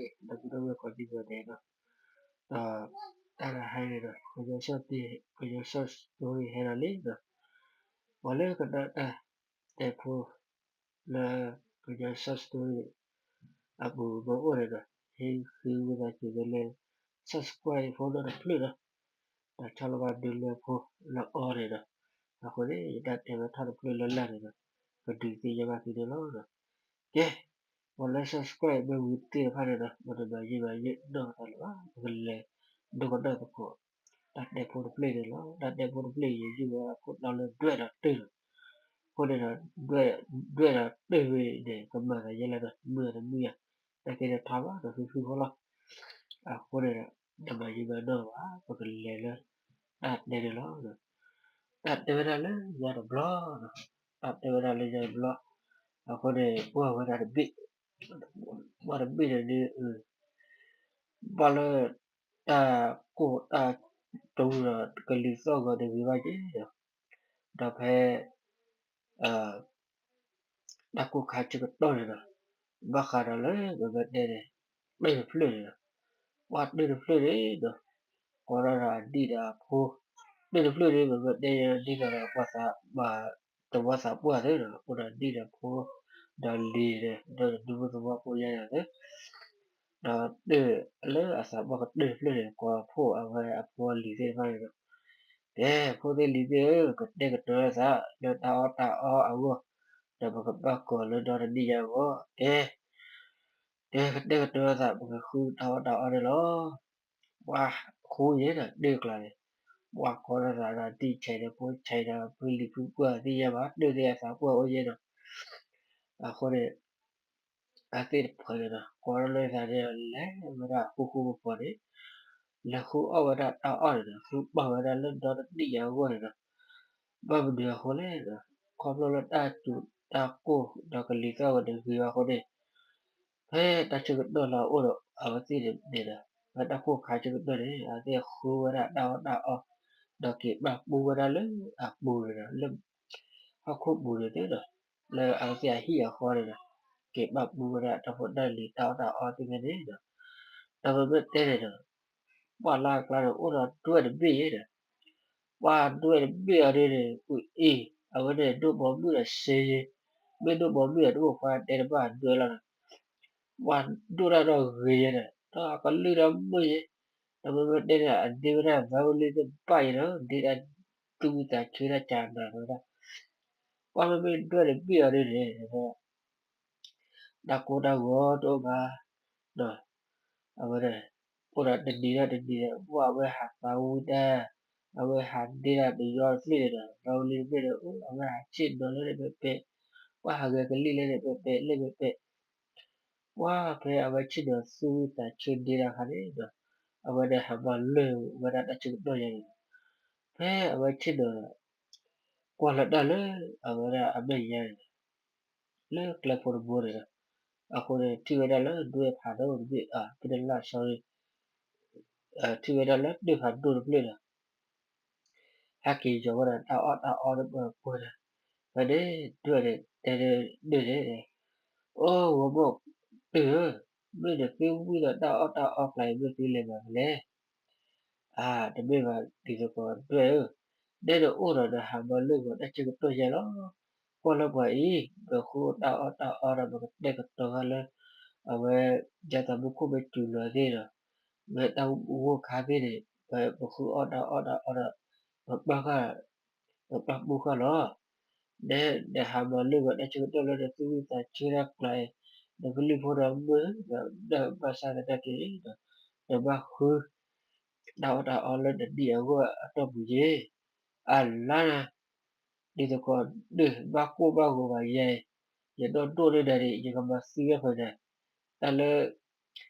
ဒီပုၢ်ဒီဝဲၢ်ကိးဒံကီးဒဲးဒီး, ဒီးတၢ်တဟါန့ၣ်ဒီး ကညီ ကညီ story ဟဲဒီးလံဒီး, ပှၤလၢကနၣ်တၢ်တဲဖိလၢ ကညီ story အပူၤမ့ၢ်အိၣ်န့ၣ်ဒီး ဟ့ၣ်ဃုဝံသးစူၤလၢ subscribe ဖိနီတဖျၢၣ်ဒီး, ဒီးဆီၣ်လီၤဘၣ်ဒုးလၢဖိလၢအီၤန့ၣ်ဒီး, အဃိန့ၣ် ယတၢ်တဲဝဲထီၣ်တဖျၢၣ်လၢ်လၢ်န့ၣ်ဒီး ကဒုးသ့ၣ်ညါဘၣ်သုန့ၣ်လီၤ. ကဲ, ပှၤလၢ subscribe မ့ၢ်ဝံၤတ့ၢ်တဖၣ်န့ၣ်ဒီး ပတမၤယံာ်မၤယံာ်နီၢ်ကသးလၢၤဘၣ်, ပကလဲၤဒိကနၣ်သကိး တၢ်တဲဖိတဖျၢၣ်န့ၣ်လီၤ. တၢ်တဲဖိတဖျၢၣ်အံၤ ယယုၢ်ဝဲဒၣ်ခိၣ်တီလၢဒွဲၣ်ဒီးတၢၢ်လီၤ. အဃိန့ၣ်ဒီး ဒွဲၣ်ဒီးတၢၢ်ဝဲအံၤန့ၣ် ကမၤသးယဲလၢဒီး မုာ်ဒီးမုာ်ယၤ, တၢ်ကဲန့ၣ်ထီဘၣ်ဒီးဃုဃုဖိလီၤ. အဃိန့ၣ်ဒီး တမၤယံာ်မၤနီၢ်ဘၣ်, ပကလဲၤလၢ တၢ်တဲန့ၣ်လီၤ. တၢ်တဲဝဲဒၣ်လၢညါတဘျီ, တၢ်တဲဝဲဒၣ်လၢညါတဘျီ, အဃိန့ၣ် ပှၤဝဲဒၣ်တဘ့ၣ်, ပှၤတဘ့ၣ်န့ၣ်ဒ် ဘၣ်လၢ တၢ်ကိၢ်တၢ်တူၤဒီး ကလံၤသီၣ်ဂီၤတဂ့ၤဘၣ်က့ၤဒီး, ဒီးဖဲ တၢ်ကိၢ်ခါဆၢကတီၢ်န့ၣ်ဒီး, ဘၣ်ဃးဒီးလၢပမ့ၢ်တဲန့ၣ်, တၢၢ်တဖျၢၣ်န့ၣ်ဒီး, ပှၤတၢၢ်တဖျၢၣ်န့ၣ်ဒီး, ကိးထီၣ်ဒီးအဒံၣ်ဒီးအဖိ, တၢၢ်တဖျၢၣ်န့ၣ် ပမ့ၢ်တဲန့ၣ်ဒ်သိးဒီး ပှၤသးပှၢ်သးပှၢ်သ့ဒီး အိၣ်ဒီးဒံၣ်ဒီးဖိ, ဒီးလံၤန့ၣ် ဒီးဒူဖိသဝီဖိယါန့ၣ်သ့ ဒီးတၢၢ်လၢအသးပှၢ်ကတၢၢ်တဖျၢၣ်န့ၣ် ကိးဖှိၣ်အဝဲအဖိအလံၤသ့ၣ်တဖၣ်န့ၣ်ဒီး, ကဲ ဖိသ့ၣ်လံၤသ့ၣ်ဧၢ, ကတဲကတီၤသးလၢတၢ်အီၣ်တၢ်အီအဂီၢ်, ဒီးပကဘၣ်ကိးလၢဒီတနံၣ်ညါအဂီၢ်, ကဲ ကဲ ကတဲကတီၤသး ပကဃုတၢ်အီၣ်တၢ်အီန့ၣ်လီၤ. ပှၤဃူယဲဒီးတၢၢ်ကျါန့ၣ်, ပှၤကိးထီၣ်သးဒီးဒံၣ်ဆဲးဒီးဖိဆဲးဒီးဖုလံၤဖုပှၢ်သ့ၣ်ညါဘၣ်, တၢၢ်သ့ၣ်အသးပှၢ်အိၣ်ယဲဒီး, အဃိန့ၣ် အဝဲသ့ၣ်တဖၣ်န့ၣ်ဒီး ကိးထီၣ်လၢသးန့ၣ် လဲၤဝဲဒၣ်ဃူဃူဖိးဖိးန့ၣ်, လဲၤဃုအီၣ်ဝဲဒၣ်တၢ်အီၣ်န့ၣ်ဒီး ဃုပာ်ဝဲဒၣ်လၢဒီတနံၣ်ညါအဂီၢ်န့ၣ်ဒီး, ဘၣ်မနုၤအဃိလဲၣ်ဒီး, ခီဖျိလၢတၢ်စူၤတၢ်ကိၢ်ဒီးကလံၤသီၣ်ဂီၤတဂ့ၤဘၣ်အဃိန့ၣ်, ဖဲတၢ်ဆၢကတီၢ်လၢအအိၣ်ဒီးအဝဲသ့ၣ်န့ၣ်ဒီး, ဖဲတၢ်ကိၢ်ခါဆၢကတီၢ်န့ၣ် အဝဲသ့ၣ်ဃုဝဲဒၣ်တၢ်အီၣ်တၢ်အီ, ဒီးက့ၤပာ်ပူဝဲဒၣ်လၢအပူၤန့ၣ်ဒီး လၢ ဟီၣ်ခိၣ်ပူၤန့ၣ်သ့ဒီး, လၢအဝဲသ့ၣ်အဟံၣ်အဃီန့ၣ်ဒီး, က့ၤပာ်ပူဝဲဒၣ်တၢ်ဖိတၢ်လံၤတၢ်အီၣ်တၢ်အီသ့ၣ်တဖၣ်န့ၣ်ဒီး, ဒီးပမ့ၢ်တဲန့ၣ်ဒီး, ပှၤလၢအကျါန့ၣ်အိၣ်ဒီးဒွဲၣ်တဘ့ၣ်အံၤဒီး, ပှၤဒွဲၣ်တဘ့ၣ်အီၤဒ်န့ၣ် အံၤ, အဝဲန့ၣ်ဒိၣ်ပိာ်မုၣ်ဒီးစ့ယဲ, မ့ၢ်ဒိၣ်ပိာ်မုၣ်ဒီးတအိၣ်ခွါတဲတဘၣ်ဒွဲၣ်လီၤဒီး ပှၤဒိၣ်တၢ်ဒီးဂ့ၤယဲဒီး ဒီးအကလုၢ်ဒီးမုာ်ယဲ, ဒီးမ့မ့ၢ်တဲန့ၣ် အဒ့ဝဲဒၣ်သးဝံၤလံတဘၣ်ယဲဒီး ဒ့ဒၣ်သူၣ်ဝံသးဆၢတၢ်ကၢ်နၤဝဲဒၣ်, ပှၤမ့မ့ၢ်ဒွဲၣ်တဘ့ၣ်အီၤဒ်န့ၣ် တၢ်ကိၢ်တၢ်ဂီၤတအိၣ်ဘၣ်, ဒီး အဝဲဒၣ် အိၣ်ဒီးတနံၤဒီးတနံၤဒီး ပှၤအဝဲဟးသးဝံတၢ်, အဝဲဟးဒ့ဒၣ်တယီတဖျၢၣ်န့ၣ်ဒီး သးဝံၤလံတဖျၢၣ်န့ၣ် အိၣ်အဝဲဟးဆ့ၣ်နီၤလၢန့ၣ်ပဲပဲ, ပှၤဟးဂဲၤကလံၣ်လၢန့ၣ်ပဲပဲ လၢပဲပဲ ပှၤဖဲအဝဲဆ့ၣ်နီၤသူၣ်ဝံသးဆၢဒ့တၢ်အခါန့ၣ်ဒီး, အဝဲဒၣ်ဟးမၤလၢာ်ဝဲဒၣ်တၢ်ဆၢကတီၢ်ယါန့ၣ်ဒီး, ဖဲအဝဲဆ့ၣ်နီၤ ကွၢ်လီၤတၢ်လၢ အဝဲဒၣ်အမဲာ်ညါန့ၣ်ဒီး, လၢကျဲဖိတဘိန့ၣ်ဒီး, အဃိန့ၣ် ထံၣ်ဝဲဒၣ်လၢဒွဲၣ်ဖးဒိၣ်တဘ့ၣ် အဖဲန့ၣ်လၢအဆီန့ၣ် ထံၣ်ဝဲဒၣ်လၢဒွဲၣ်ဖးဒိၣ်တဖျၢၣ်ဒီး ဟဲက့ၤယီၤဝဲဒၣ်တၢ်အီၣ်တၢ်အီတပှဲၤပှဲၤဒီး, ဖဲန့ၣ် ဒွဲၣ်န့ၣ် တဲဒွဲၣ်န့ၣ်, အိ ဂီၤမီၢ်တၢၢ်ဧၢ, မ့ၢ်နသုဝံၣ်ဒီးတၢ်အီၣ်တၢ်အီကျါအံၤ မ့ၢ်သုလဲၤမၤမနုၤလဲၣ်. အါ တမ့ၢ်ဘၣ် ဒ်သိးကီးဒွဲၣ်ဧၢ, နဲနအိၣ်ဒီးနဟးမၤလၢာ်ဂီၤတၢ်ဆၢကတီၢ်ယါလီၤ. ကွၢ်လၢပှၤအံၤ ပဃုတၢ်အီၣ်တၢ်အီဒီး ပကတဲာ်ကတီၤဃာ်လၢ အဝဲ ယၤသးမူခိၣ်မ့ၢ်စူၤလီၤသ့ၣ်ဒီး မ့ၢ်တၢ်ဂိၢ်ခါသ့ၣ်န့ၣ် ပဃုအီၣ်တၢ်အီၣ်တၢ်အီဒီး ပပာ်ဃာ် ပပာ်ပူၤဃာ်လီၤ. နဲနဟးမၤလၢာ်ဂီၤတၢ်ဆၢကတီၢ်လၢနသူၣ်ဝံၣ်သးဆၢတၢ်ကျါအံၤ နကလုၢ်ဖိဒီးမုာ်ဒီး ဘၣ်ဆၣ်သနာ်က့ဒီး နဘၣ်ဃု တၢ်အီၣ်တၢ်အီလၢနဒံၣ်အဂီၢ်အတီၢ်ပူၤယ့ၢ်. အလါနၤ ဒ်သိးကီး ဒုးဘၣ်ကိၢ်ဘၣ်ဂီၤဘၣ်ယဲအံၤ ယဒီဒိၣ်န့ၢ်နၤဒံး ယကမၤသံဝဲဖဲနၤ တၢ်လၢ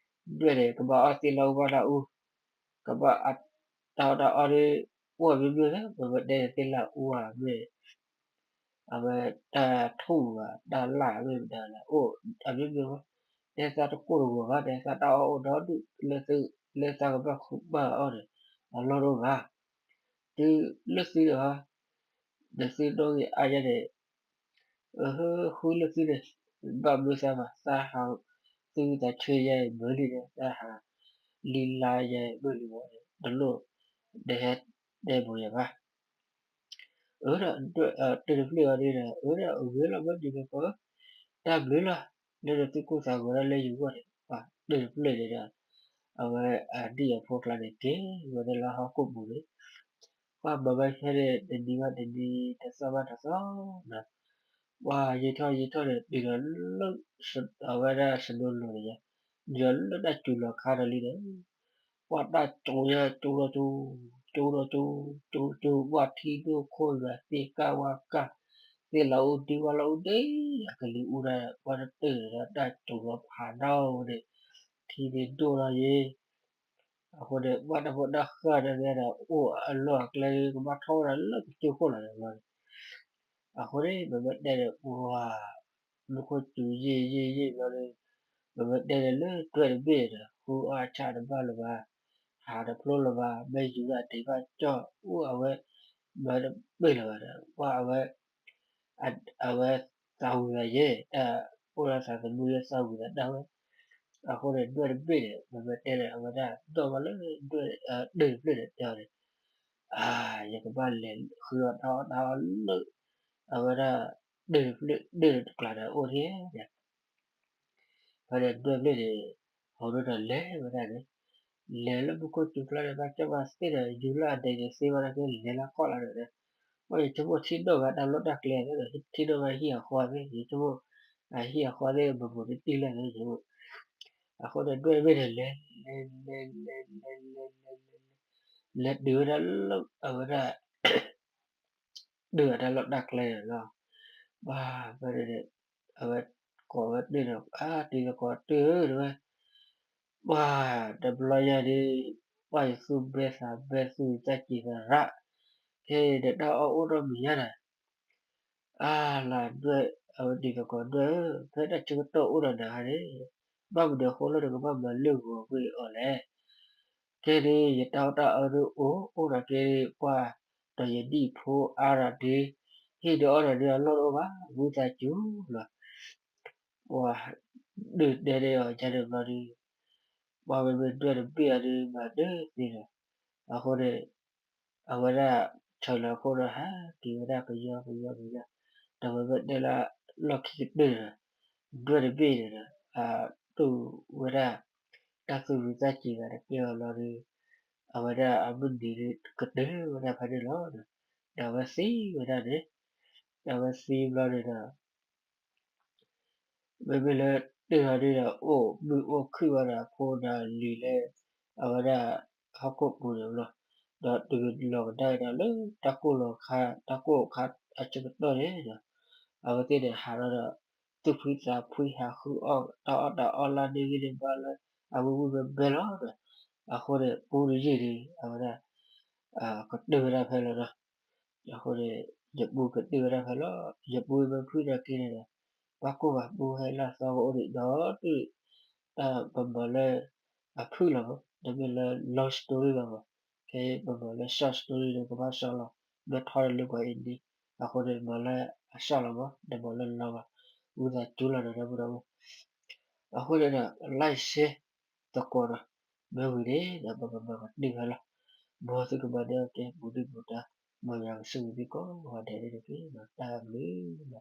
ဒွဲၣ်န့ၣ် ကဘၣ်အီၣ်သ့ၣ်လၢအူဘၣ်လၢအူ, ကဘၣ်တၢ်အီၣ်တၢ်အီဒီး အိၣ်အမျိုးမျိုးလၢ ပမ့ၢ်တဲန့ၣ်သ့ၣ်လၢအူဧါ မ့ၢ် အဝဲတၢ်ထူၣ်ဧါ တၢ်လၢ်မ့ၢ်မတၤလဲၣ် အိၣ်အမျိုးမျိုးမး, တဲသးတကိၢ်တဂီၤဘၣ် တဲသးတၢ်အီၣ်အိၣ်ဒီဒူၣ် လၢသးကဘၣ်ဃုဘၣ်အီၣ်န့ၣ် အလီၢ်တအိၣ်ဘၣ်. တုၤလၢသုဒီး နသုနီၣ်ဂံၢ်အါယါန့ၣ် ဃုလၢသုန့ၣ် ဘၣ်မနုၤသးဘၣ် သးဟး သုသးဆၢယဲမုာ်လံဒီး တၢ်ဟးလံလါယဲမုာ်လံဝဲန့ၣ် တလိၣ် နဟဲတဲဘိယၤဘၣ်. အၢ ဒီး တၢ်တဖျၢၣ်အီၤဒ်ဒီး အၢ ဒီးအဂ့ၤလီၤ မ့ၢ်ဒ်န့ၣ်ကီး တၢ်ဘျုးလီၤ လၢနသုးခိၣ်သးဂီၤဒၣ်လၢယဂီၢ်န့ၣ် ပှၤတၢ်တဖျၢၣ်န့ၣ်ဒီး အဝဲအဒံၣ်အဖိကျါန့ၣ် က့ၤဝဲဒၣ်လၢဟီၣ်ခိၣ်ပူၤန့ၣ် ပှၤမၤဘၣ်ဆၣ်န့ၣ် တနံၤဘၣ်တနံၤ တသီဘၣ်တသီဒီး ပှၤယံာ်ထီၣ်ယံာ်ထီၣ်န့ၣ် တုၤဒီးလၢ အဝဲဒၣ်စနိလိၤန့ၣ် တုၤဒီးလၢတၢ်စူၤလီၤခါဒီးလံဒီး ပှၤတၢ်ကၠိညါကၠိထီၣ်ကၠိ ကၠိထီၣ်ကၠိ ကၠိကၠိ ပှၤထံဒိၣ်ခိၣ်နွဲၣ် သ့ၣ်ကၢ်ဝါကၢ် သ့ၣ်လီၤအူဒံဝါလီၤအူဒံ အကလံၤအူဒၣ် ပှၤတတၢၢ်ဒီးတၢ်ကၠိလီၤဖးဒိၣ်န့ၣ် ထံန့ၣ်ဒိၣ်လီၤယ့ၤ အဃိန့ၣ် ပှၤတၢ်ဖိတၢ်ဃၢ်ဒီး အိၣ်အလီၢ်အကျဲ ကဘၣ်ထီၣ်ဝဲဒၣ်လၢကစၢၢ်ခိၣ်လီၤန့ၣ်ဘျီန့ၣ် အဃိန့ၣ် ပမ့ၢ်တဲန့ၣ် ပှၤ မူခိၣ်စူၤယ့ၢ်ယ့ၢ်ယ့ၢ်ဘျီန့ၣ် ပမ့ၢ်တဲန့ၣ်လၢတွဲၢ်တဘ့ၣ်ဒီး ဃုအီၣ်ဆၣ်တဘၣ်လၢၤဘၣ် ဟးတဖျိလၢၤဘၣ် မ့ၢ်ယူၤဒၣ်ဒံးဘၣ်ကၠီၣ် အိၣ်အဝဲ မၤတဘ့ၣ်လၢၤဘၣ်ဒီး ပှၤအဝဲ အဝဲသးဝံၤသးယဲၢ် တၢ်အိၣ်ဒီးသးသမူယဲၢ်သးဝံၤသးတၢ်ဝဲ အဃိန့ၣ် တွဲၢ်တဘ့ၣ်န့ၣ် ပမ့ၢ်တဲန့ၣ် အဝဲဒၣ်ဒီၣ်ဘၣ်လၢ တွဲၢ်တဖျၢၣ်န့ၣ် တဲအီၤန့ၣ် အါ ယကဘၣ်လဲၤဃုအီၣ်တၢ်အီၣ်တၢ်အီလၢ အဝဲဒၣ် တွဲၢ်တဖျၢၣ် တွဲၢ်တကျါန့ၣ်အိၣ်ထဲန့ၣ် ဖဲန့ၣ်တွဲၢ်တဖျၢၣ်န့ၣ် ဟိးဒိၣ်ဒီးလဲၤဝဲဒၣ်န့ၣ် လဲၤလၢမူခိၣ်စူၤကျါန့ၣ် ဘၣ်ကၠီၣ်ဘၣ်သ့ၣ်ဒီး ယူၤလၢအဒဲးန့ၣ်သ့ဘၣ်နာ်က့ လဲၤလၢခီၣ်လီၤဒီး ပှၤယဆိကမိၣ်ထံၣ်နီၣ်ဘၣ်တၢ်လီၢ်တၢ်ကျဲန့ၣ်ဒီး ထံၣ်နီၣ်ဘၣ်ဟံၣ်အဃီသ့ၣ် ယဆိကမိၣ် အဟံၣ်အဃီသ့ၣ် မုာ်မုာ်တံၢ်တံၢ်လၢာ်န့ၣ် ယဆိကမိၣ် အဃိန့ၣ် တွဲၢ်တဖျၢၣ်န့ၣ် လဲၤ လဲၤ လဲၤ လဲၤ လဲၤ လဲၤ လဲၤ လဲၤတုၤဝဲဒၣ်လၢအဝဲဒၣ် တုၤဝဲဒၣ်လၢတၢ်လီၢ်တၢ်ကျဲန့ၣ်လီၤ. ဘၣ်ဖဲန့ၣ် အဝဲကိးဝဲတၢၢ်န့ၣ် အါ တံၤသကိးတၢၢ်ဧၢ တဲဝဲ, ပှၤတဘျီညါဒီး ပှၤယသူၣ်ဘဲသးဘဲသူၣ်တၢ်စံးသရၣ်, ခဲအံၤဒီးတၢ်အီၣ်အိၣ်ထီၣ်မံၤညါဒီး အါလၢဒွဲၣ် အဝဲတံၤသကိးဒွဲၣ်ဧၢ, ဖဲတၢ်ဆၢကတီၢ်အိၣ်ဒီးနၤခါန့ၣ် ဘၣ်မနုၤအဃိလၢနကဘၣ်မၤလၢဂီၤကွံာ်အီၤလဲၣ်. ခဲန့ၣ် ယတၢ်အီၣ်တၢ်အီဒုးအိၣ် အိၣ်ဒီးက့ၤပှၤ ဒီးယဒံၣ်ဖိအါဒီးဒ့ ဟံၣ်ဒီးအီၣ်ဒီးဒ့အလီၢ်တအိၣ်ဘၣ် ဝံသးစူၤလီၤ. ပှၤဒုးတဲန့ၢ်အီၤယၤန့ၣ်ဘျီဒီး ပှၤမ့မ့ၢ်ဒွဲၣ်တဘ့ၣ်အီၤဒီး မၤဒၢသ့ဒီး အဃိန့ၣ် အဝဲဒၣ် ဆၢလီၤခိၣ်ဒီး ဟးက့ၤဝဲဒၣ်ကယီကယီကယီ, ဒီးမ့မ့ၢ်တဲလၢလီၢ်ခံကတၢၢ်န့ၣ်ဒီး ဒွဲၣ်တဘ့ၣ်န့ၣ်ဒီး အတူၢ်ဝဲဒၣ် တၢ်သူၣ်ဝံသးစူၤသးတကဲအီၤလီၤဒီး အဝဲဒၣ်အမုၢ်နံၤဒီးကတၢၢ်ဝဲဒၣ်ဖဲန့ၣ်လီၤ. ဒီးအဝဲသံဝဲဒၣ်န့ၣ် ဒီးအဝဲသံဘျီန့ၣ်ဒီး မ့မ့ၢ်လၢတၢၢ်ဒီး အိၣ်မုာ်အိၣ်ခုၣ်ဝဲဒီးအဖိဒီးလံၤလၢ အဝဲဒၣ်ဟီၣ်ခိၣ်ပူၤန့ၣ်လီၤ. ဒီးတုၤလီၤကဒါက့ၤဒီးလၢတၢ်ကိၢ်လီၤခါ တၢ်ကိၢ်ခါအဆၢကတီၢ်န့ၣ်ဒီး အဝဲသ့ၣ်န့ၣ်ဟးထီၣ်ဒီး သူၣ်ဖှံသးဖှံဟးဃုအီၣ်တၢ်အီၣ်တၢ်အီလၢန့ၣ်ဂ့ၤန့ၣ်ဘၣ်လၢ အဝဲဝံၣ်ဝဲဘဲလီၤဒီး အဃိန့ၣ် ပူတယုၢ်န့ၣ် အဝဲဒၣ် ကတၢၢ်ဝဲဒၣ်ဖဲလီၤဒီး အဃိန့ၣ် ယပူကတၢၢ်ဝဲဒၣ်ဖဲလီၤ. ယပူမ့ၢ်ဖုၣ်ဒီးက့ၤန့ၣ်ဒီး ဘၣ်ကိၢ်ဘၣ်ပူဟဲလၢအသီကအိၣ်ဒံးဒီး တၢ်ပမၤလၢအဖုၣ်လီၤမး တမ့ၢ်လၢ long story လီၤမး, ခဲအံၤပမၤလၢ short story ဒီးကဘၣ်စီလီၤ မ့ၢ်ထီၣ်လၢပှၤအံၤန့ၣ် အဃိန့ၣ်မၤလၢအ short လီၤမး တမၤလၢ long ဘၣ်, ဝံသးစူၤလီၤဒီး ဒီပုၢ်ဒီဝဲၢ် အဃိန့ၣ်ဒီး like share သကိးဒီး မ့ၢ်ဝံၤန့ၣ်ဒီး ပကမၤကတၢၢ်ဖဲလီၤ. မ်သုကမၤန့ၢ်အီၣ်ကဲ ဘူးဒံးဘူးဒါ မ်ယွၤကဆိၣ်ဂ့ၤသုကိးဂၤဒဲးန့ၣ်တက့ၢ်. တၢ်ဘျုးလီၤ.